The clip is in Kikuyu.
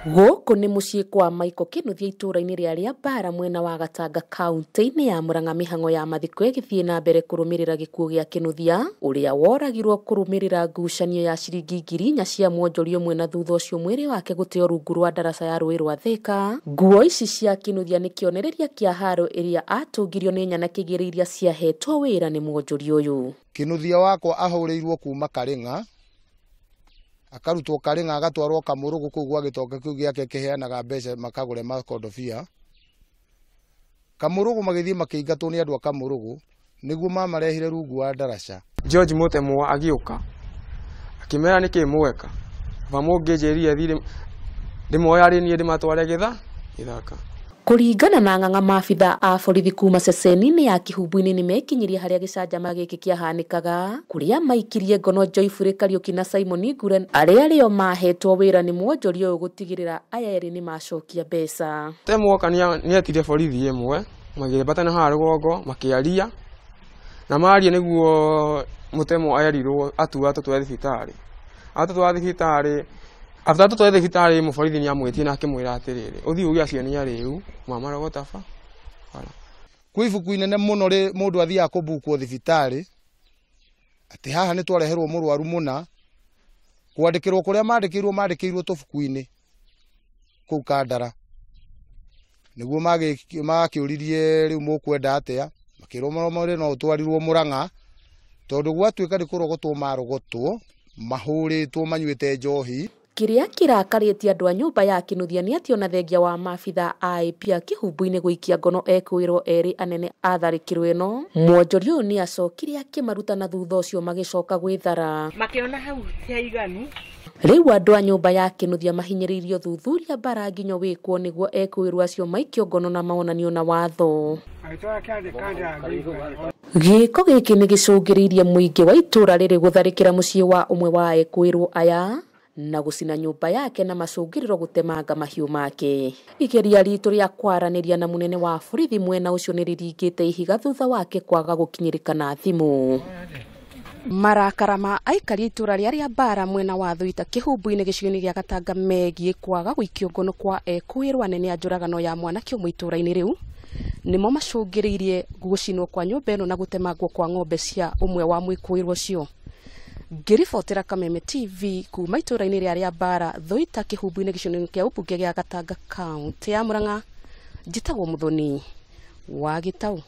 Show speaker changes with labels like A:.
A: Gũkũ nĩ mũciĩ kwa Michael Kinuthia itũũra-inĩ rĩa Rĩambara mwena wa Gatanga kaunti-inĩ ya Murang'a mĩhang'o ya mathiko ĩgĩthiĩ na mbere kũrũmĩrĩra gĩkuũ gĩa Kinuthia ũrĩa woragirwo kũrũmĩrĩra ngucanio ya ciringi 4,000 cia mwonjoria ũmwe na thutha ũcio mwĩrĩ wake gũteo rungu rwa ndaraca ya rũĩ rwa Thika. Nguo ici cia Kinuthia nĩ kĩonereria kĩa haro ĩrĩa atũngirio nĩ nyanake igĩrĩ iria ciahetwo wĩra nĩ mwonjoria ũyũ.
B: Kinuthia wakwa ahũrĩirwo kuma Karĩng'a, akarutwo Karĩng'a agatwarwo Kamũrũgũ kũu gwa gĩtonga kĩu gĩake kĩheanaga mbeca makagũre makondobia. Kamũrũgũ magĩthiĩ makĩingatwo nĩ andũ a Kamũrũgũ nĩguo mamarehire rungu wa ndaraca.
C: George Mutemwa agĩũka akĩmera nĩkĩ mweka ba mũngĩnjĩrire thiĩ ndĩmoya arĩ niĩ ndĩmatware gĩthaka.
A: Kũringana na ng'ang'a maabitha a borithi kuma ceceni-inĩ ya Kĩhumbu-inĩ nĩmekinyirie harĩa gĩcanjama gĩkĩ kĩahanĩkaga kũrĩa maikirie ngono Joyfrey Kariũki na Simon Nguren arĩa rĩo mahetwo wĩra nĩ mwonjoria ũyũ gũtigĩrĩra aya erĩ nĩmacokia mbeca.
C: Mutemwa oka nĩetire borithi ĩmwe magĩambatana haha rũgongo makĩaria na maria nĩguo Mutemwa erirwo atua atũtware thibitarĩ. Atũtwara thibitarĩ, after atũtware thibitarĩ mũborithi nĩamwĩtie na akĩmwĩra atĩrĩrĩ ũthiĩ uge acio nĩ arĩu mamarogota bara.
B: Kwĩ ibuku inene mũno rĩ mũndũ athiaga kũbukwo thibitarĩ atĩ haha nĩ twareherwo mũrwaru mũna, kwandĩkĩrwo kũrĩa mandĩkĩirwo mandĩkĩirwo tũbuku-inĩ kũu Kandara. Nĩguo makĩũririe rĩu mũkwenda atĩa, makĩrwo mwĩrĩ no ũtwarirwo Murang'a tondũ gwatuĩka nĩ kũrogotwo marogotwo mahũrĩtwo manyuĩte njohi.
A: Kĩrĩa kĩrakarĩtie andũ a nyũmba ya Kinuthia nĩ atĩ ona thengia wa maabitha a IP a Kĩhumbu-inĩ gũikia ngono ekũĩrwo erĩ anene a tharĩkĩro ĩno, mwonjoria ũyũ nĩ acokire akĩmaruta na thutha ũcio magĩcoka gwĩthara.
D: Makĩona hau ti haiganu.
A: Rĩu andũ a nyũmba ya Kinuthia mahinyĩrĩirio thuthuria mbara nginya wĩkwo nĩguo ekũĩrwo acio maikio ngono na maonanio na watho. Gĩko gĩkĩ nĩ gĩcũngĩrĩirie mũingĩ wa itũũra rĩrĩ gũtharĩkĩra mũciĩ wa ũmwe wa ekũĩrwo aya na gũcina nyũmba yake na macũngĩrĩro gũtemanga mahiũ make. Igeria ritũ rĩa kwaranĩria na mũnene wa borithi mwena ũcio nĩ rĩringĩte ihiga thutha wake kwaga gũkinyĩrĩka na thimũ. Marakara ma aikari itũũra rĩa Rĩambara mwena wa Thũita Kĩhumbu-inĩ gĩcigo-inĩ gĩa Gatanga megiĩ kwaga gũikio ngono kwa ekũĩrwo anene a njũragano ya mwanake ũmwe itũũra-inĩ rĩu nĩmo macũngĩrĩirie gũcinwo kwa nyũmba ĩno na gũtemangwo kwa ng'ombe cia ũmwe wa mwĩkũĩrwo ũcio. Ngĩribotera Kameme TV kuma itũũra-inĩ rĩa Rĩambara Thũita Kĩhumbu-inĩ gĩcigo-inĩ kĩa ũmbunge gĩa Gatanga kaunti ya Murang'a, njĩtagwo Muthoni wa Gĩtau.